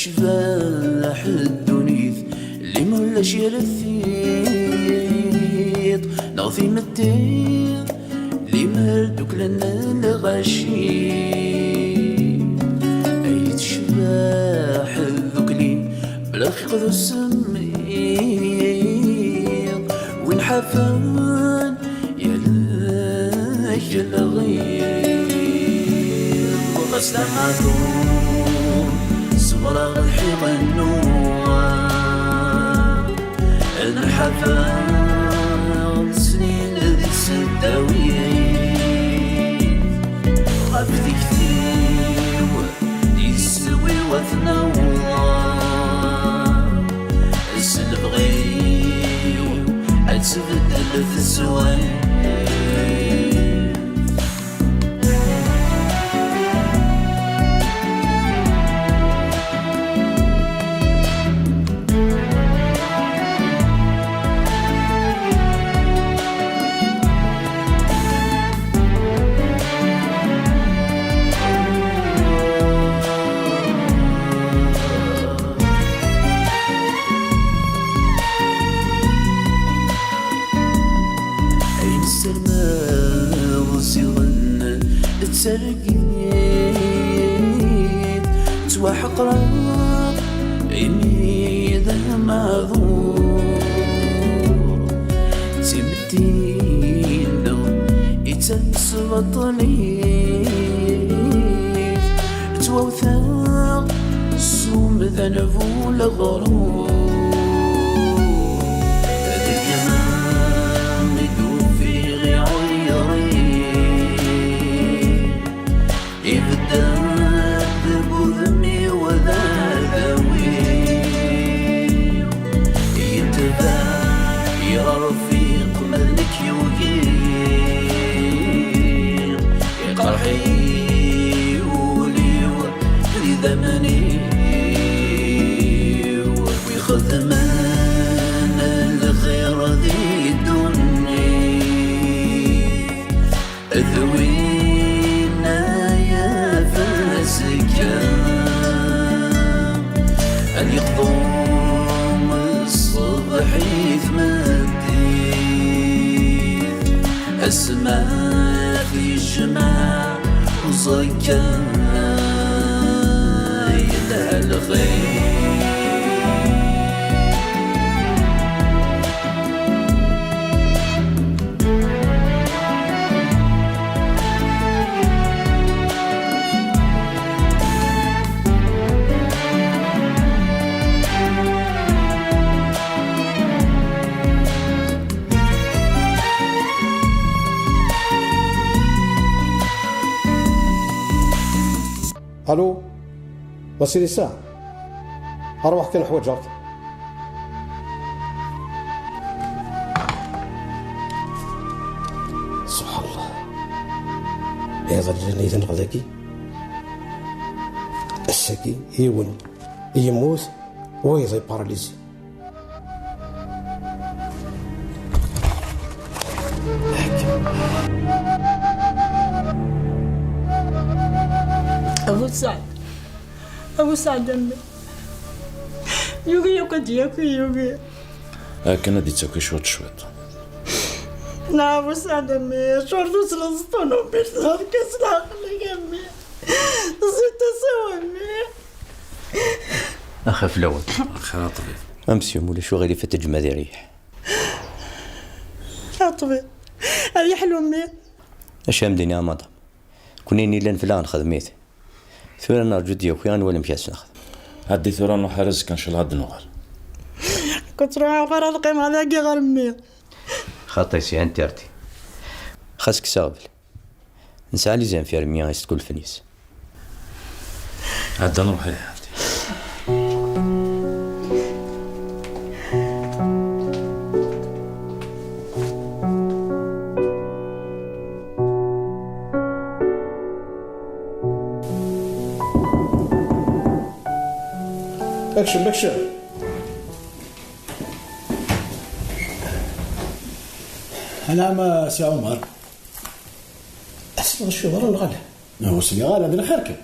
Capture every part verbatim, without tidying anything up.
Tecbeḥ ddunit, limer ulac yir tiṭ neɣ timetti, limer dduklen lɣaci. Ay tecbeḥ ddukli, bla lxiq d usemmiḍ, win ḥafen yal lɣiḍ. Ɣas d amaɛṭur, ṣebreɣ lḥiɣ nnuɣ. Ad nḥafer snin di tseddawit, ɣef tikti-w, iswi-w ad t-naweḍ. S lebɣi-w ad tbeddel teswiɛt. Ayen ssermaɣ ziɣen d targit. Ttwaḥeqreɣ imi d amaɛdur. D timetti-nneɣ i d tamesbaṭlit. Ttwawteɣ s umdan bu leɣrur. Deg yemma i d-ufiɣ iɛeyren. Ibedd-d deg udem-iw d adawi. Yetba irfiq ma d nekk yugi. Iqerḥ-iyi wul-iw d idammen-iw. Wi xedmen lxir di ddunit, d winna yaf azekka. Ad yeqḍu ṣṣbeḥ i tmeddit, asma yejmeɛ uẓekka yelha lxir. Allô? Wasilisa? Arwaḥ kan, ḥwaǧeɣ-k. Subḥan Allah. Iḍelli llan yid-neɣ dagi. Ass-agi yiwen yemmut, wayeḍ iparalizi. Abu Saɛd, Abu Saɛd a mmi, yugi yakk ad d-yaki, yugi. Akken ad d-ittaki cwiṭ cwiṭ. Neɣ Abu Saɛd a mmi, cur d usleẓṭun u bir tɣerkas leɛqel-ik a mmi. Ẓid tasa a mmi. Axaf lawan. Xir a ṭbib. Amsyum, ulac uɣilif ad teǧǧem ad iriḥ. A ṭbib, ad yeḥlu mmi. Acu am d-iniɣ a madam? Kunni yellan fell-aɣ nexdem-it. Tura nerǧu d-yaki ad nwali amek ad s-nexdem. Ɛeddi tura, nruḥ ar azekka ncallah ad d-nuɣal. Kul ttruḥeɣ ur ad qqimeɣ dagi ɣer mmi. Xaṭi, si interti. Xas kkes aɣbel. Nesɛa les infirmiers i s-tkulfen-is. Ɛedda nruḥ, ihi, ɛeddi. Action, action. Anɛam a Si Ɛumar. Tessneḍ acu yeḍran neɣ ala? Ur sliɣ ara, d lxir kan.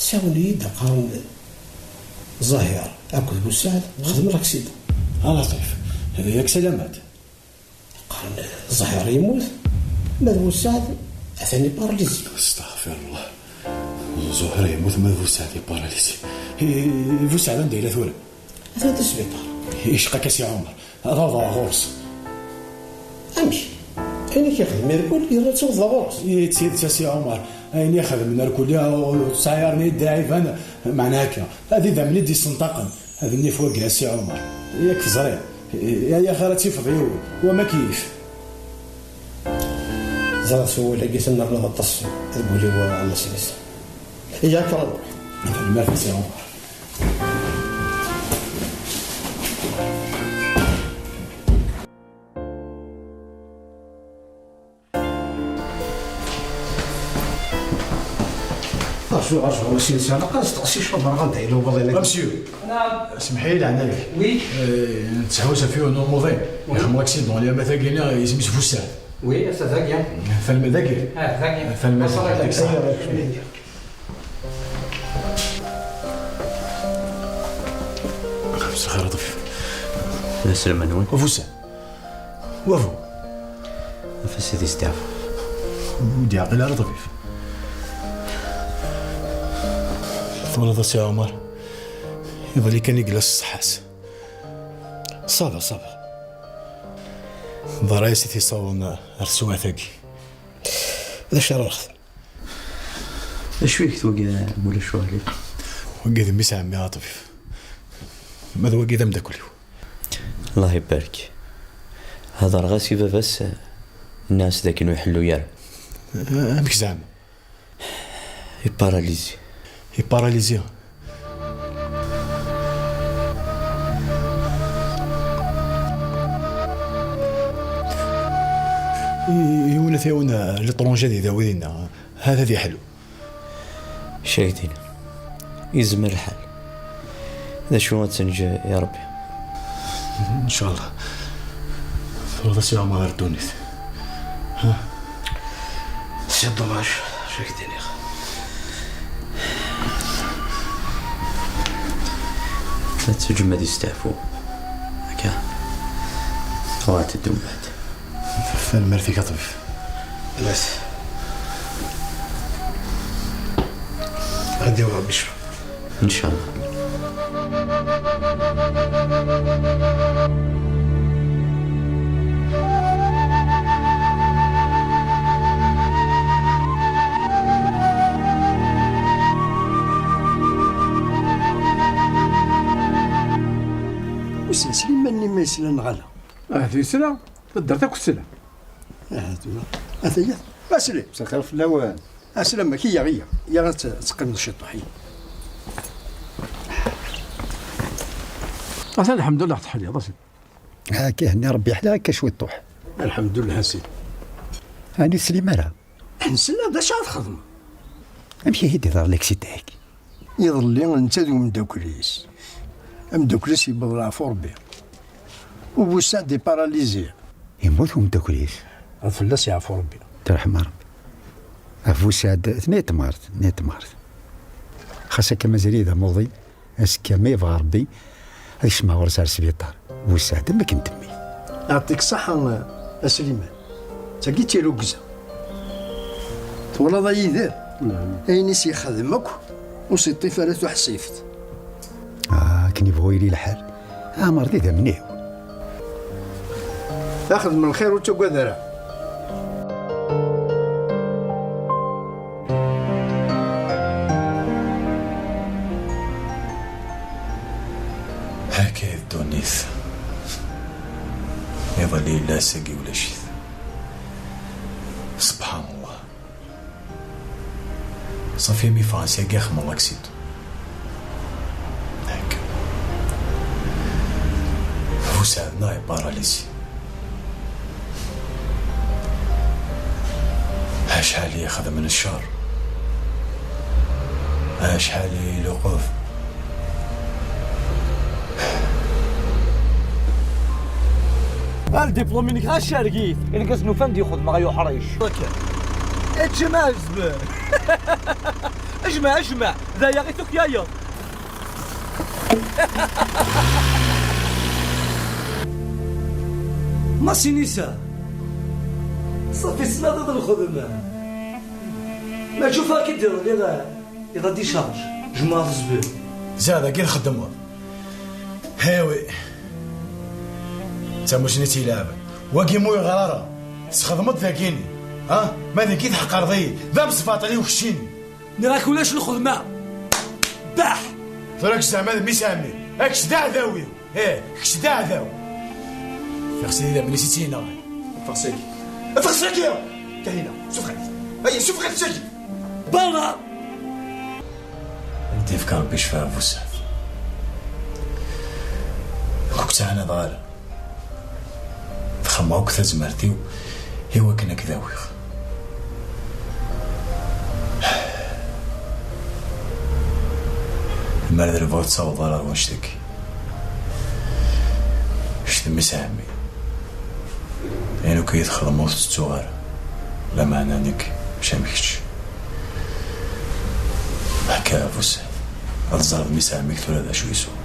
Ssiɣen-iyi-d qqaren Ẓahir akked Busaɛd xedmen laksidan. A Laṭif, yak salamat. Qqaren Ẓahir yemmut, ma d Busaɛd atan iparalizi. Astaɣfirullah. Ẓuhir yemmut, ma d Busaɛd iparalizi. I, i Busaɛd anda yella tura? Atan di sbiṭar. Icqa-k a Si Ɛumar. Ad awḍeɣ ɣur-s. Amek? Ayen i k-yexdem irkul, yerra-tt awḍeɣ ɣur-s. I d tidet a Si Ɛumar. Ayen i xedmen irkul, ur tesɛi ara ni ddaɛi iban, meɛna akka. Ad idammen i d-isenṭaqen. Ad nnif wagi a Si Ɛumar. Yak teẓriḍ. Ay axir ad tifeḍ yiwen. Wa ma keyyef. Ẓriɣ s wawal-agi tennerniḍ aṭas deg wul-iw a Nasrit. Yak a nruḥ. Tanemmirt a Si Ɛumar. Rju, rju, a Si Ɛumar, ad steqsi cwaṭ ɣer anda yella ubaḍil-agi. Monsieur. Naam. Semḥ-iyi leɛnaya-k. Oui. Eh, nettḥewwis ɣef yiwen n umuḍin. Oui. Ixdem laksidan, ama tagi-nni, isem-is Busaɛd. Oui, ass-a dagi. Falma dagi? Ah, dagi. Falma dagi. Mesxir a Ṭif. D aselma-nwen? Busaɛd. Wabu. Af a sidi steɛfu. Ur d-yeɛqil ara ṭbib. Twalaḍ a Si Ɛumar? Iḍelli kan i yella s ṣṣeḥḥa-s. Ṣaba, ṣaba. Ḍra-yas i t-iṣawḍen ar teswiɛt-agi. D acu ara nexdem? D acu i k-twaga, mulac uɣilif? Wagi d mmi-s ɛemmi a ṭbib. Ma d wagi d ameddakel-iw. Allah ibarek. Hedreɣ-as i baba-s, nniɣ-as dakken ur iḥellu ara. Amek zeɛma? Iparalizi. Iparalizi? I-, yiwen ad t-yawen l'étranger di dawi dinna. Hada ad yeḥlu. Cagdin. Yezmer lḥal. D acu ad tt-neǧǧ i Ṛebbi? Ncallah. Truḍ a Si Ɛumar ɣer ddunit. Ha? C'est dommage, cagdin. Ad teǧǧem ad yesteɛfu. Akka. Ɣer teddum. Tanemmirt-ik a ṭbib. Yes. Ad d-yaweḍ Ṛebbi ccfa. Ncallah. Wissen Sliman-nni ma yesla neɣ ala? Ah, yesla. Taddart akk tesla. Ah, tura. Ataya. Asli. Msakar fell-awen. Aslamak, iyya, iyya. Iyya ad t-, teqqimeḍ ciṭuḥ, iyya. Atan lḥemdullah teḥliḍ, asli. Akka, henni Ṛebbi yeḥla akka cwiṭuḥ. Lḥemdullah, asli. Ɛni teslim ara? Nsella d acu ara txedmeḍ? Amek ihi d-iḍer laksida-agi? Iḍelli, netta d umeddakel-is. Ameddakel-is yewweḍ leɛfu Ṛebbi. Ubusaɛd iparalizi. Yemmut umeddakel-is. Ad fell-as yeɛfu Ṛebbi. Terḥem Ṛebbi. Ɣef Busaɛd, tenna-yi tmart, tenna-yi tmart. Xas akka mazal-iyi d amuḍin, azekka ma yebɣa Ṛebbi, ad kecmeɣ ɣur-s ar sbiṭar. Busaɛd, am akken d mmi. Yeɛṭik ṣṣeḥḥa, a Sliman. D tagi d tirugza. Twalaḍ a Yidir? Nɛam. Ayen i s-yexdem akk, ur s-iṭṭif ara tuḥsift. Ah, akken yebɣu yili lḥal. Ɛmer d idammen-iw. Xdem lxir, ur ttagad ara. Akka i d ddunit. Iḍelli yella, ass-agi ulac-it. Subḥan Allah. Ṣafi mi ffɣen syagi xedmen laksidan. Akka. Busaɛd-nneɣ iparalizi. Acḥal i ixedmen ccer. Acḥal i iluqeb. Ar diplôme-inek ɣas cerg-it. Inek ass-n ufan-d yexdem ay uḥric. Ečč ma ɛezben. Ejmeɛ, ejmeɛ. D aya i tukyayeḍ. Masinisa, ṣafi tessneḍ ad lxedma. Ma tcufeɣ-k-id iḍelli, iḍ ad d-icharge, jmeɛ tezbir. Ziɣ dagi txeddmeḍ. Hawi. D tamusni i tt-ilɛaben. Wagi mu yeɣra ara. Tesxedmeḍ dagini. Ha? Ma dagi tḥeqreḍ-iyi. D amesbaṭli ukeččini. Nniɣ-ak ulac lxedma. Baḥ! Tura kečč zeɛma d mmi-s ɛemmi. Kečč d aɛdaw-iw. Ih, kečč d aɛdaw. Fiɣ sidi d amlis i tt-yenɣan. Ffeɣ sagi. Ffeɣ sagi! Kahina, sufeɣ-it. Aya, sufeɣ-it sagi! Berra! Ad d-yefk Rebbi ccfa ɣef ussaɛd. Ur k-ttɛanadeɣ ara. Xemmeɣ akk tazmert-iw i wakken ad k-d-awiɣ. Lemmer d lbut ttawḍeɣ ɣer wanect-agi. Kečč d mmi-s ɛemmi. Ayen akk i yi-txedmeḍ ur t-tettuɣ ara. Lameɛna nekk, mačči am kečč. Akka, a bu sseɛd, ad teẓreḍ mmi-s ɛemmi-k tura d acu yeswa.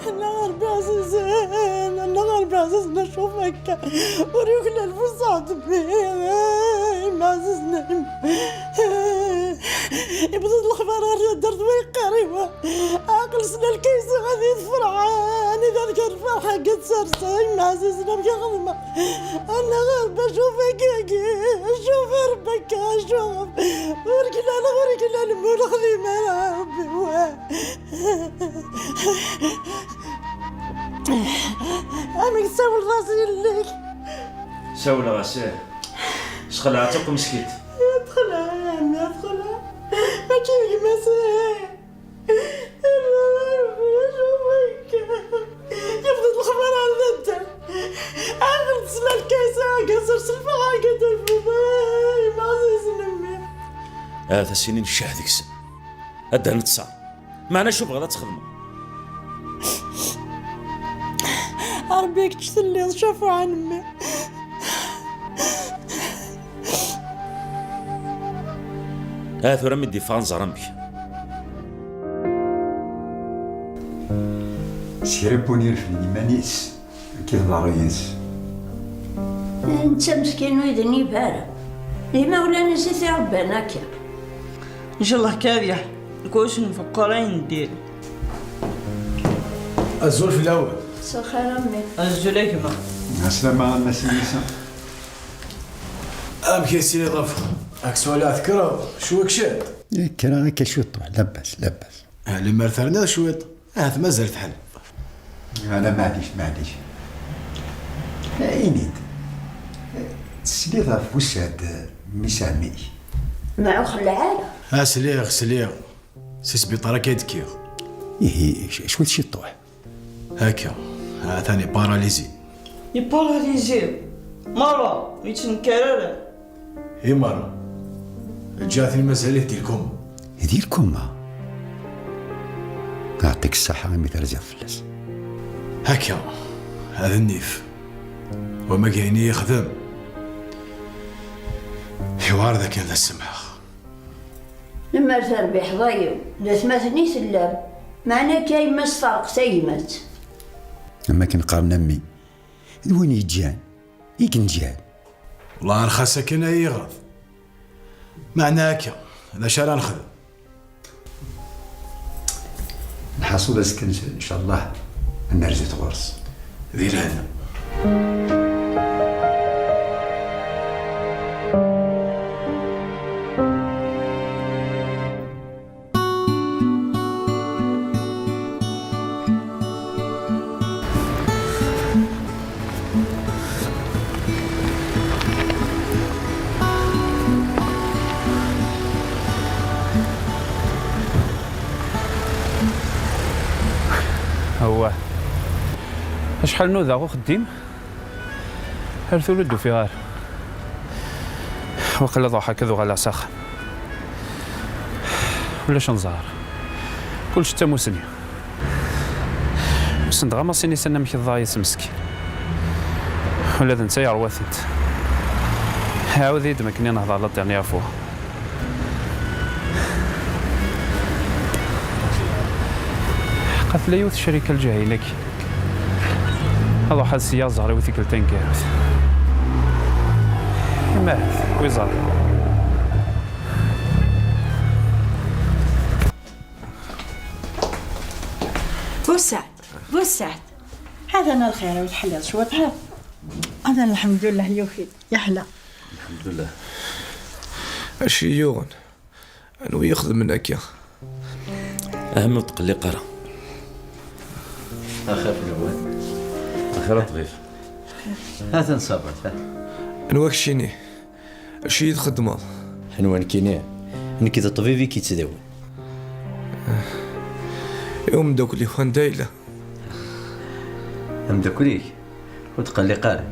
Annaɣ a Ṛebbi ɛzizen, annaɣ a Ṛebbi ɛzizen, acuf akka. Ur yuklal bu sseɛd mmi, ay mmi ɛzizen, ay mmi. Yewweḍ-d lexbar ɣer taddart wa yeqqar i wa. Aql-s la lkaysa ad yid ferḥan, ida deg lferḥ akka tsers, ay mmi ɛzizen, amek i xedmeɣ? Annaɣ a Ṛebbi, acuf akka, acuf a Ṛebbi akka, acuf. Ur klaleɣ, ur klal, ur xdim ara, a Ṛebbi, wa. Amek tsawleḍ-as i yelli-k? Sawleɣ-as, ih. Sxelɛeɣ-tt akk meskint. Txelɛeḍ, a ɛemmi, txelɛeḍ. Mačči d gma-s, ih. Yebded lexbar ar dadda. Aɣel tesla lkaysa, aga sers lfaɣ, aga d-rfed. Ay, ma ɛzizen mmi. Ahat a s-inin ccah deg-sen. Ad d-neṭṣeɣ. Meɛna acu bɣiḍ ad txedmeḍ? A Ṛebbi, kečč telliḍ ccafuɛ n mmi. Ah, tura mi d-iffeɣ ad nẓer amek. S kra n win irefden iman-is. Kif ḍerru yis. Netta meskin ur yednib ara. D imawlan-is i t-iṛebban akka. Ncallah kan ad yeḥ-, kullec nfeqqer ayen n diri. Azul fell-awen. S lxir a mmi. Azul a gma. Ɛeslama a Masinisa. Amek i tettiliḍ a Fexru? Ad k-swaliɣ tekkreḍ, cwiṭ cwiṭ. Kkreɣ akka cwiṭ, labas, labas. Ah, lemmer terniḍ cwiṭ. Ahat mazal tḥelleḍ. Ala, maɛlic, maɛlic. Ini-d, tesliḍ ɣef ussaɛd, mmi-s ɛemmi-k? Ma ur xelleɛ ara. Ah, sliɣ, sliɣ. Si sbiṭar akka i d-kkiɣ. Ihi, c-, cwiṭ ciṭuḥ. Akka, atan iparalizi. Iparalizi? Merra, ur yettnekkar ara. I merra. Ǧǧiɣ-t-in mazal-it di lkuma. Di lkuma? Yeɛṭik ṣṣeḥḥa imi terziḍ fell-as. Akka, d nnif. Wama g ayen i yexdem, yewɛer dakken ad as-semḥeɣ. Lemmer terbiḥeḍ-ayi, d atmaten i tellam. Meɛna akka yemma-s terreq tagmat. Am akken qqaren a mmi, d win yeǧǧan i yenǧan. Wellah rxas akken ay iɣeḍ. Meɛna akka, d acu ara nexdem? Lḥaṣul azekka, ncallah, ad nerzu-t ɣur-s. Di lehna. Awah. Acḥal nudaɣ uxeddim, ar tura ur d-ufiɣ ara. Waqila ad ruḥeɣ akka ad uɣaleɣ s axxam. Ulac anẓar. Kullec d tamusni. Send ɣamasin isan amek iḍaɛ yesmeskin. Ula d netta yerwa-tent. Ɛawed-iyi-d makken i nehḍer la dernière fois. Ḥqa tella yiwet ccrika lǧahin-agi. Ad ruḥ ad seyyaɣ ẓẓher-iw tikkelt taneggarut. Imahat, wi ẓer. Busaɛd, Busaɛd. Hatan lxir, ur teḥliḍ cwiṭ, ha? Hatan lḥemdullah, yuki, yeḥla. Lḥemdullah. Acu i yuɣen? Anwa i ixedmen akka? Ahem, ur tqelliq ara. Axaf nwen. Axir a ṭbib. Hatan ṣabat, ha? Anwa keččini? Acu i txeddmeḍ? Anwa nekkini? Nekk d ṭṭbib i k-yettdawin. I umeddakel-iw anda yella? Ameddakel-ik? Ur tqelliq ara.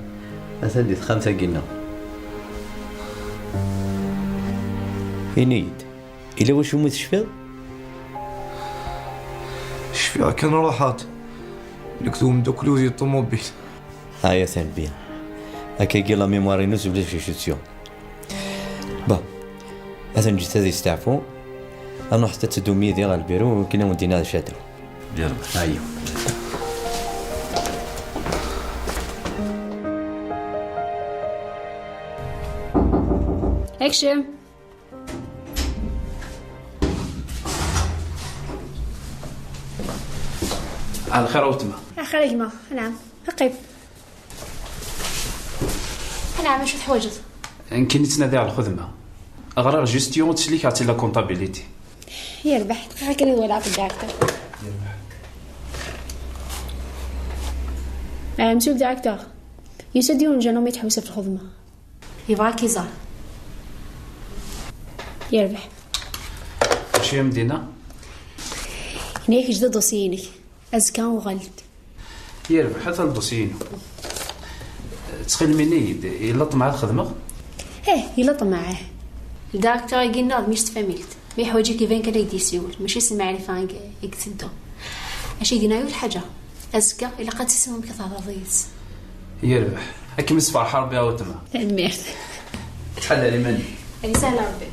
Atan di texxamt-agi-nneɣ. Ini-yi-d, yella wacu umi tecfiḍ? Cfiɣ kan ruḥeɣ-d nekk d umeddakel-iw di ṭumubil. Aya tanbi. Akkagi la mémoire-inu tebda teccucutyu. Bon, atan ǧǧet ad yesteɛfu. Ad nruḥ ad teddum yid-i ɣer lbiru akken ad wen-d-iniɣ d acu ara d-aruɣ. Ayo. Ekcem. Ɛelxir a weltma. Ɛelxir a gma, anɛam. Qqim. Anɛam, acu teḥwaǧeḍ? Nekkini ttnadiɣ lxedma. Ɣriɣ gestion, ttcellikeɣ-tt i la comptabilité. Yerbeḥ, dqiqa kan ad walaɣ ddeɛkter. Ah, monsieur le directeur, yusa-d yiwen n jeune homme yettḥewwis ɣef lxedma. Yebɣa ad k-iẓer. Yerbeḥ. Acu a Mdina? Ini-ak kečč d aḍusi-inek. Azekka uɣal-d. Yerbeḥ, ata lḍusi-inu. Ttxil-m ini-yi-d, yella ṭṭmeɛ ad xedmeɣ? Ih, yella ṭṭmeɛ, ih. Ldirektur-agi-nneɣ d mmi-s n tfamilt. Ma yeḥwaǧ-ik iban kan ad k-d-yessiwel, mačči s lmeɛrifa i iteddu. Acu i d-yenna yiwet lḥaǧa. Azekka, ilaq ad tisinem amek ad tehḍreḍ yid-s. Yerbeḥ. Ad kem-isferḥ Rebbi a weltma. Tanemmirt. Ttḥadar iman-ik. Ad isahel Rebbi.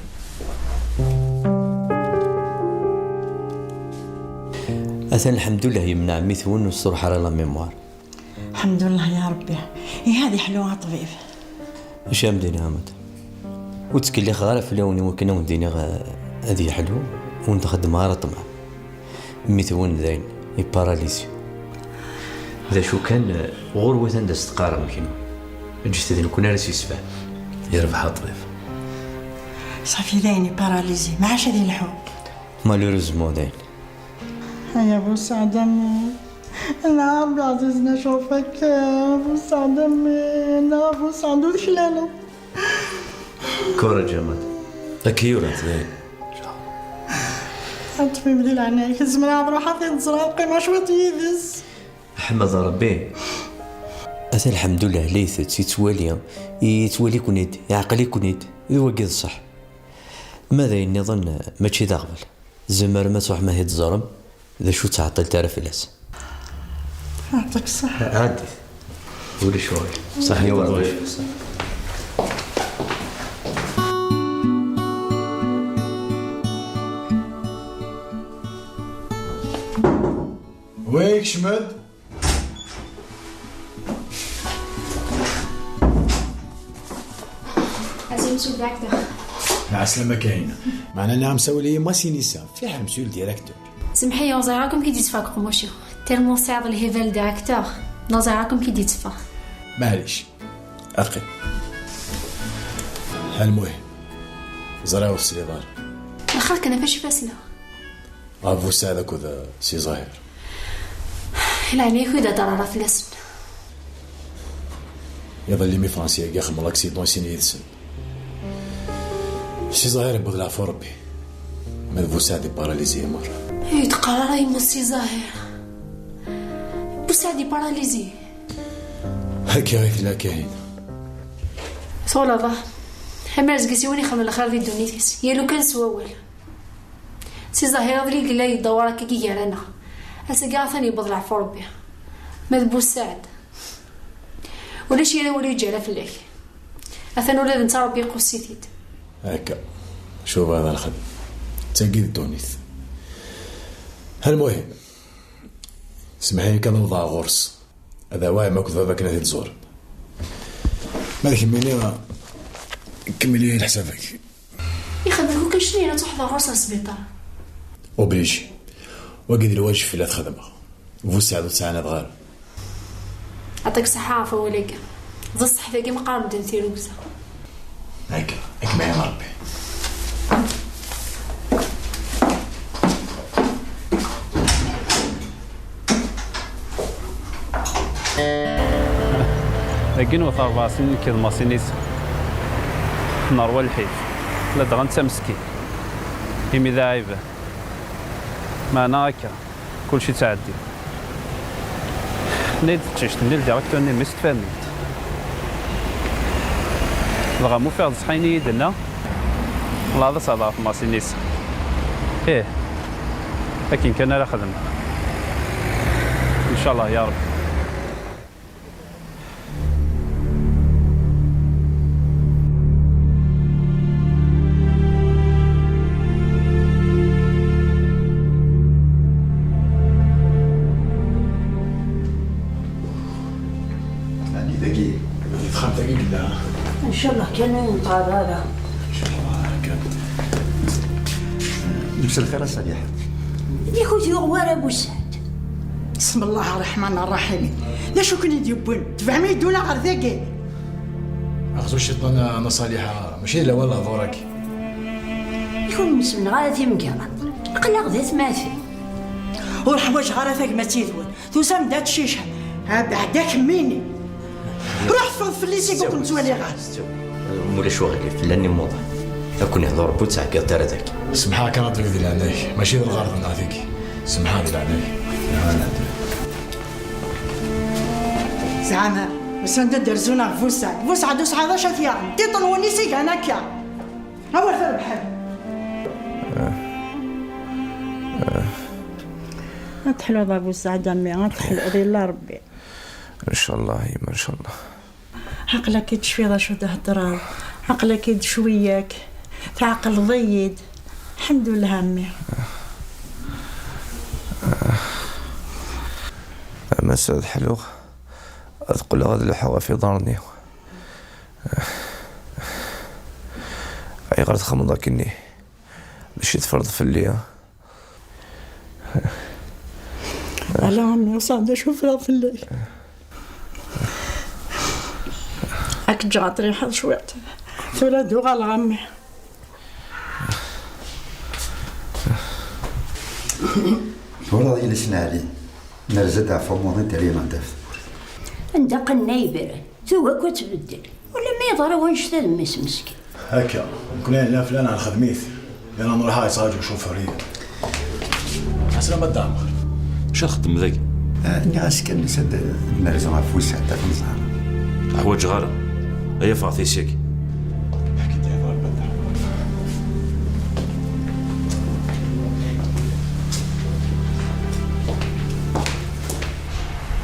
Atan lḥemdullah yemneɛ mmi-twen ur s-truḥ ara la mémoire. Lḥemdullah ya Rebbi. Ihi ad iḥlu a ṭṭbib. Acu am d-iniɣ a Matt? Ur ttkellixeɣ ara fell-awen i wakken a wen-d-iniɣ, eh, ad yeḥlu, ur wen-d-xeddmeɣ ara ṭṭmeɛ. Mmi-twen dayen, iparalizi. D acu kan, eh, ɣur-wet anda s-teqqarem kenwi. Ǧǧet d nekkni ara s-yesfehmen. Yerbeḥ a ṭṭbib. Safi dayen iparalizi, maɛac ad ilḥu. Malheureusement dayen. Ay a bu Saɛd a mmi, nna Rebbi ɛzizen acu ɣef akka, a bu Saɛd a mmi, nna a bu Saɛd ur teklaleḍ. Kura Ǧamal, akka i urant dayen. A ṭṭbib di leɛnaya-k, zemreɣ ad ruḥeɣ ad t-id-ẓreɣ, ad qqimeɣ cwiṭ yid-s. Ḥmed Rebbi. Ata lḥemdullah la itett, yettwali, yettwali-ken-id, yeɛqel-iken-id, d wagi d ṣṣeḥ. Ma d ayen nniḍen mačči d aɣbel. Tzemrem ad truḥem ad t-id-teẓrem, d acu ur ttɛeṭṭilet ara fell-as. Yeɛṭik ṣṣeḥḥa. Ɛaddit. Ulac uɣil. Ṣaḥit. Wa ikcem-d. Azul, monsieur le directeur. Ɛeslama Kahina. Meɛna nniɣ-am sawel-iyi Masinisa, fiḥel monsieur le directeur. Semḥ-iyi, ur ẓriɣ akk amek i d-yetteffeɣ deg uqemmuc-iw. Tellement tesɛiḍ lhiba a le directeur, ur ẓriɣ akk amek i d-yetteffeɣ. Maɛlic, ad qqim. Almuhim, ẓriɣ ur tesliḍ ara. Axir kan ɣef acu i fasleɣ. Ɣef Busaɛd akked Si Zahir. Leɛnaya-k ur d-hedder ara fell-asen. Iḍelli mi Fransi-agi xedmeɣ laksidan i sin yid-sen. Si Zahir yewweḍ leɛfu Rebbi. Ma d Busaɛd iparalizi merra. Ur d-qqar ara yemmut Si Zahir. Busaɛd iparalizi. Akka i tella Kahina. Twalaḍ, ah? Am arezg-is i win ixedmen lxir di ddunit-is, yal ukan s wawal. Si Zahir iḍelli yella yeddawar akka gar-aneɣ. Ass-agi atan yewweḍ leɛfu Rebbi. Ma d Busaɛd, ulac yir awal yeǧǧa ara fell-ak. Atan ula d netta Ṛebbi iquss-it-id. Akka. Cuba ad nxedm. D tagi d ddunit. Almuhim, semmeḥ-iyi kan ad awḍeɣ ɣur-s. Ad awiɣ yemma akked baba akken ad t-id-ẓuren. Ma d kemmini, kemmel-iyi leḥsab-ik. Ixdem akk annect-nni ad truḥeḍ ɣur-s ɣer sbiṭar. Obligé. Wagi d lwajeb fell-i ad t-xedmeɣ. Busaɛd ur t-ttɛanadeɣ ara. Ɛṭik ṣṣeḥḥa ɣef wawal-agi. D ṣṣeḥ dagi meqqar medden tirugza. Akka, ad kem-iɛin Ṛebbi. Dagi nwet rebɛa snin nekk d Masinisa. Nerwa lḥif. Ladɣa netta meskin. Imi d aɛiban. Meɛna akka, kulci ttɛeddi. Nna-yi-d teqcict-nni ldirektur-nni mmi-s n tfamilt. Dɣa mufiɣ-d ṣṣeḥ ayen i yi-d-tenna. Wellah ad as-hedreɣ ɣef Masinisa. Ih, akken kan ara xedmeɣ. Ncallah ya Ṛebbi. Ɛni dagi, di texxamt-agi yella? Ncallah kan ur yenṭerr ara. Ncallah kan. Msel xir a Saliḥa. Yak ur t-yuɣ wara Busaɛd. Bismillah ṛṛeḥman ṛṛaḥim. D acu ken-id-yewwin? Tebɛem-iyi-d ula ɣer dagi. Axzu cciṭan a Nna Ṣaliḥa, mačči d lawan lehdur-agi. Yak ur nessemneɣ ara timgerraḍ. Aql-aɣ d atmaten. Ur ḥwaǧeɣ ara tagmat yid-wen. Tusam-d ad tcicem. Abeɛda kemmini. Ruḥ ffeɣ fell-i seg ur ken-ttwaliɣ ara. Mulac uɣilif, llan imuḍan. Ad ken-ihḍu Ṛebbi ur ttɛeggiḍet ara dagi. Semḥ-aɣ kan a ṭṭbib di leɛnaya-k, mačči d lɣerḍ-nneɣ tigi. Semḥ-aɣ di leɛnaya-k. Semḥ-aɣ di leɛnaya-k. Zeɛma, usan-d ad d-rzun ɣef Busaɛd. Busaɛd ur sɛiɣ d acu ad t-yaɣen. Tiṭ-nwen i s-igan akka. Awer trebḥem. Ad teḥluḍ a Busaɛd a mmi, ad teḥluḍ, illa Ṛebbi. Ncallah yemma, ncallah. Aql-ak-id cwiya d acu theddreḍ. Aql-ak-id cwiya-k. Tɛeqleḍ-iyi-d. Lḥemdullah a mmi. Ama s ad ḥluɣ, ad qqleɣ ad leḥḥuɣ ɣef iḍarren-iw. Ayɣer txemmeḍ akkenni? D acu i teffreḍ fell-i? Ala a mmi, ur sɛiɣ d acu ffreɣ fell-ak. Ad k-ǧǧeɣ ad triḥeḍ cwiṭ. Tura ad uɣaleɣ a mmi. Twalaḍ iles n Ɛli, nerza-d ɣef umuḍin, terra-yaneɣ-d ɣef tewwurt. Anda qqnen ay ibran, tugi akk ad tbeddel. Ula ma yeḍra wannect-a d mmi-s meskin. Akka, nekkni nella fell-aneɣ nxedm-it. Yerna nruḥ ad yettṛaǧu ccufur-inu. Ɛeslama a Dda Ɛmer. Acu ad xeddem dagi? Ah, nniɣ-as kan nusa-d ad nerzu ɣef Busaɛd, ad t-nẓer. Ur ḥwaǧeɣ ara. Ay afeɣ-t-id seg. Ḥki-d i Ṛebbi a Dda Ɛmer.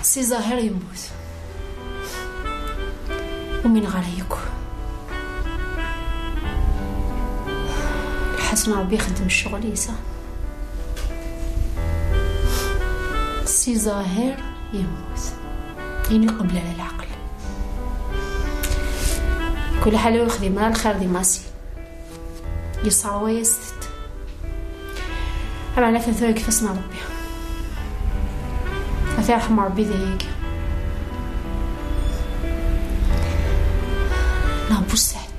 Si Ẓaher yemmut. Umineɣ ara yakk. Lḥasen Ṛebbi ixeddem ccɣel-is. Si Ẓaher yemmut. Ini qbel ara leɛqel. Kul ḥala ur yexdim ara lxir di Masi. Yesserwa-yas-tent. Ameɛna atan tura deg ifassen n Ṛebbi. Ad t-yerḥem Ṛebbi dayagi. Neɣ Busaɛd.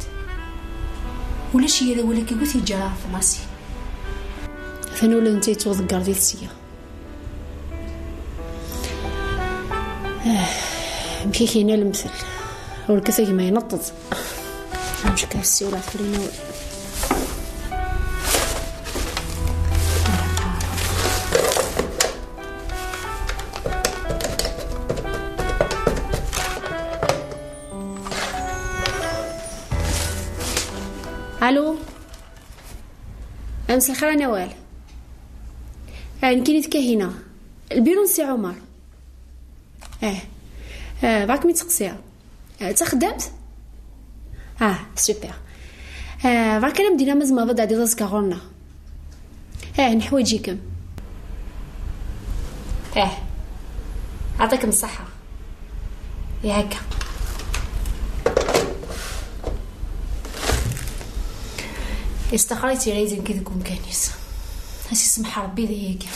Ulac yir awal akka i t-yeǧǧa ara ɣef Masi. Atan ula d netta yettwaḍegger di tesga. Ah, amek i k-yenna lemtel? Ur kkat a gma ineṭṭeḍ. Amek akka ssiwleɣ tura i nawal? Allô. Amsaxer a Nawal. Ah, nekkini d Kahina. Lbiru n Si Ɛumar. Eh, eh, bɣa kem-id-seqsiɣ. Eh, d taxeddamt? Ah, super. Eh, bɣa kan am-d-iniɣ ma tzemreḍ ad d-ɛeddiḍ azekka ɣur-neɣ. Eh, neḥwaǧ-ikem. Eh, ɛṭikem ṣṣeḥḥa. Ihakka. Yestaxer-itt ira izenki deg umkan-is. As isemḥ Rebbi d ayagi.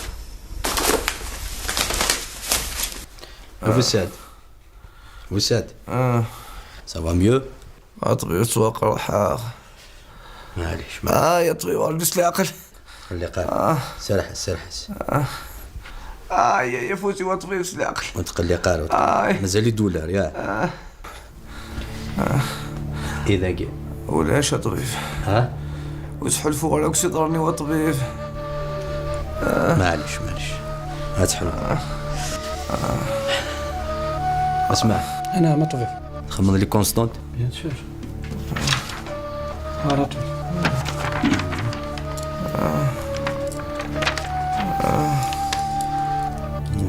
Wusad. Wusad. Ah. Ça va mieux? A ṭbib, ttwaqerḥeɣ. Maɛlic, ma. Ah, ya ṭbib, rǧu s leɛqel. Xelli qar. Ah. Serreḥ-as, serreḥ-as. Ah, ya, ya fut-iw a ṭbib, s leɛqel. Ur tqelliq ara, ur tqelliq. Ah. Mazal-it d ular, ya. Ah. Ah. I dagi? Ulac a ṭbib. Ha? Ur ttḥulfuɣ ara akk s iḍarren-iw a ṭbib. Ah. Maɛlic, maɛlic. Ad tḥulfuḍ. Ah. Ah. Asma. Anɛam a ṭbib. Txedmeḍ les constantes? Bien sûr. Ara ṭbib.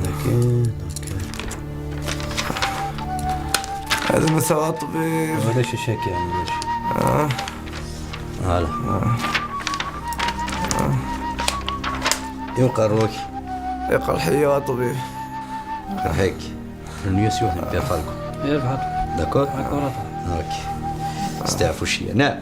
Lakin, ok. Ad nseɣ a ṭbib. Ulac ccak, ulac. Ah. Voilà. Ah. Ah. I uqerru-k? Iqerḥ-iyi a ṭbib. Iqerḥ-ik? Rnu-yas yiwet n tirxalku. Yerbeḥ a ṭbib. D'accord? D'accord a ṭbib. Ok. Steɛfu cwiya. Naam.